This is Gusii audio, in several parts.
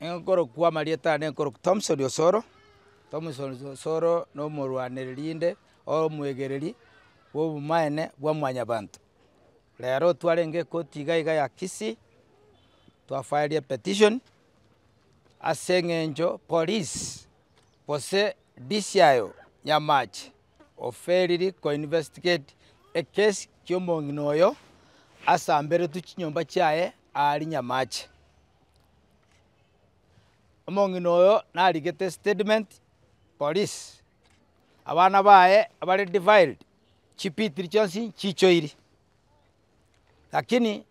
Nkorokwa amarieta ane nkorokwa Thompson Osoro, Thompson Osoro na omorwanereri inde, omoegereri bwa obomaene bwa mwanyabanto. Rero twarenge ekoti iga iga ya Kisii, twafaerie epetition, ase eng'encho police gose DCIO Nyamache oferiri koinvestigate ekesi kia omong'ina oyo asamberetwe chinyomba chiaye aria Nyamache. Omong'ina oyo narigete statement police, abana baye bare defiled, chipitiri chionsi chichoiri, lakini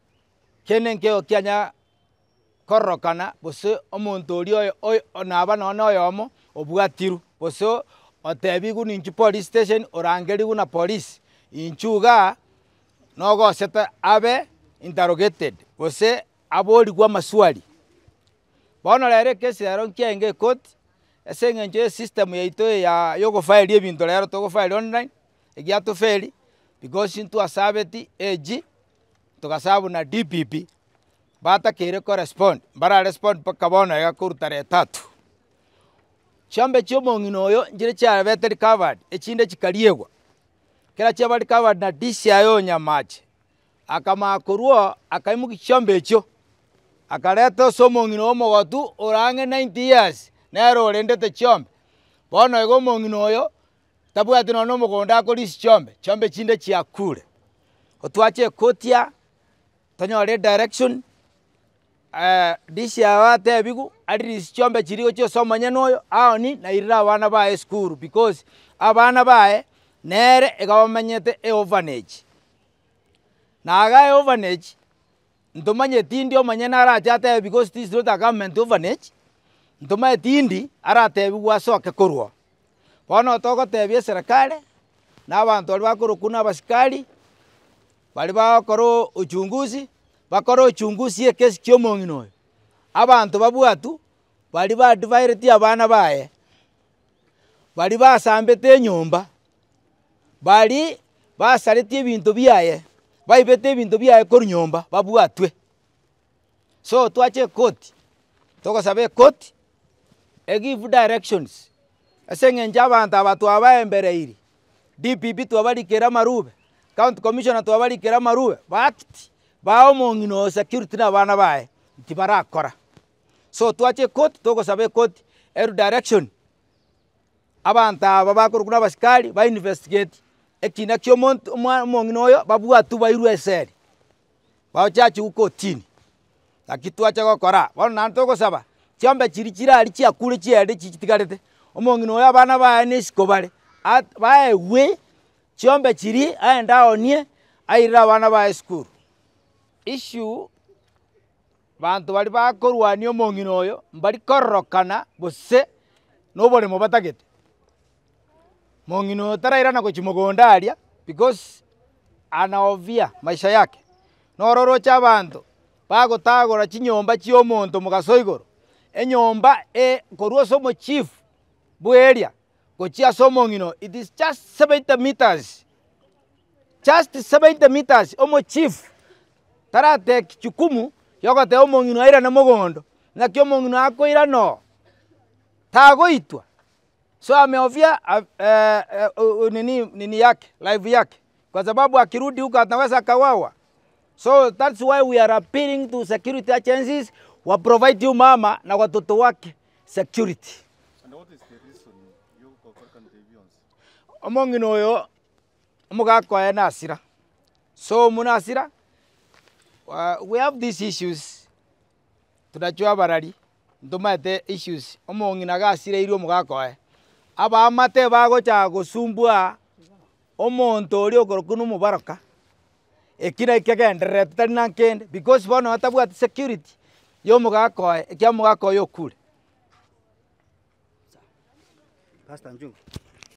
kende nkeiyo kianya kororokana gose omonto oria oyo oyo naba nonye na oyomo obwatirwe, gose otebigwe ninchu police station orangeriwe na police, inchu igaa nogosete abe interrogated gose aborigwe amaswali. Bono rero ekesi rero nkiaenge ekoti, ase eng'encho ya esystem yaito eye ya yogofaeria ebinto rero togofaeria online, egiatoferi because ntwasabeti AG, togasabu na DPP, batakeire korespond, mbararespond mpaka bono iga korwa tarehe tatu. Chiombe chia omong'ina oyo nchire chiabete recovered, echinde chikariegwa, ekero chiaba recovered na DCI oyo Nyamache. Akamanya korwa oo, akaimokia chiombe echio, akareta ase omong'ina omogotu ore ang'e 90 years, nere orendete chiombe. Bono iga omong'ina oyo, tabwati nonye na omogondo akorisia chiombe, chiombe chinde chiakure. Otwache ekoti aa, tonyore edirection, DCI atebiwu arelease chiombe chiria gochia ase omonyene oyo, aoni nairere abana baye esukuru because abana baye, nere iga bamenyete eorphanage. Na iga eorphanage, ntomanyeti ndi omonyene arache atebe because this is not a government orphanage, ntomanyeti ndi aratebiwe asoke korwa oo. Bono togotebia eserekari, na abanto baria bakorokwa buna abasikari, baria bagokora uchunguzi, bakore uchunguzi ya ekesi kia omong'ina oyo, abanto babwatwe, baria badivairetie abana baye, baria basambete enyomba. Baria basaretie ebinto biaye, baibete ebinto biaye korwa nyomba babwatwe. So twache ekoti, togosaba ekoti egive directions ase eng'encho abanto aba twabaembereiri, DPP twabarikire amarube, county commissioner twabarikire amarube, baact bae omong'ina oyo security na abana baye, tibarakora. So twache ekoti togosaba ekoti eru direction. Abanto aba bakorokwa nabasikari ba investigate ekina kia omonto omwa omong'ina oyo babwatwe bairwe eseri, bachachiwe kotini. Naki twacha gokora, bono naende togosaba, chiombe chiria chire aria chiakure chiaerire chichitigarete, omong'ina oyo abana baye na isiko bare, at baegwe chiombe chiria aende aonie, airere abana baye esukuru. Issue Abanto baria bakorwania omong'ina oyo mbari kororokana gose noboremo batagete. Mong'ina oyo tarairana gochia mogondo aria because anahofia maisha yake. Noro oroche abanto bagotagora chinyomba chia omonto mogaso igoro, enyomba korwa ase omochief bwa area gochia ase omong'ina oyo it is just 70 meters, just 70 meters omochief taratake jukumu yogoteba omong'ina airane mogondo, naki omong'ina akoirana oo, tagoitwa, so amehofia nini nini yake life yake kwa sababu akirudi huko ataweza akauawa. So that's why we are appealing to security agencies wa provide huyu mama na watoto wake security. And what is the reason yogokoreka bionsi? Omong'ina oyo omogaka oye nasira. So buna asira, we have these issues tunachwa abarari, ntomaete issues, omong'ina iga asireirwe omogaka oye, abaamate bagocha gosumbua omonto oria okorokwa na omobaroka, eki naki kegendererete tari na nkende because bono atabwati security ya omogaka oye, ekiagera omogaka oye okure. Pastor Njungu.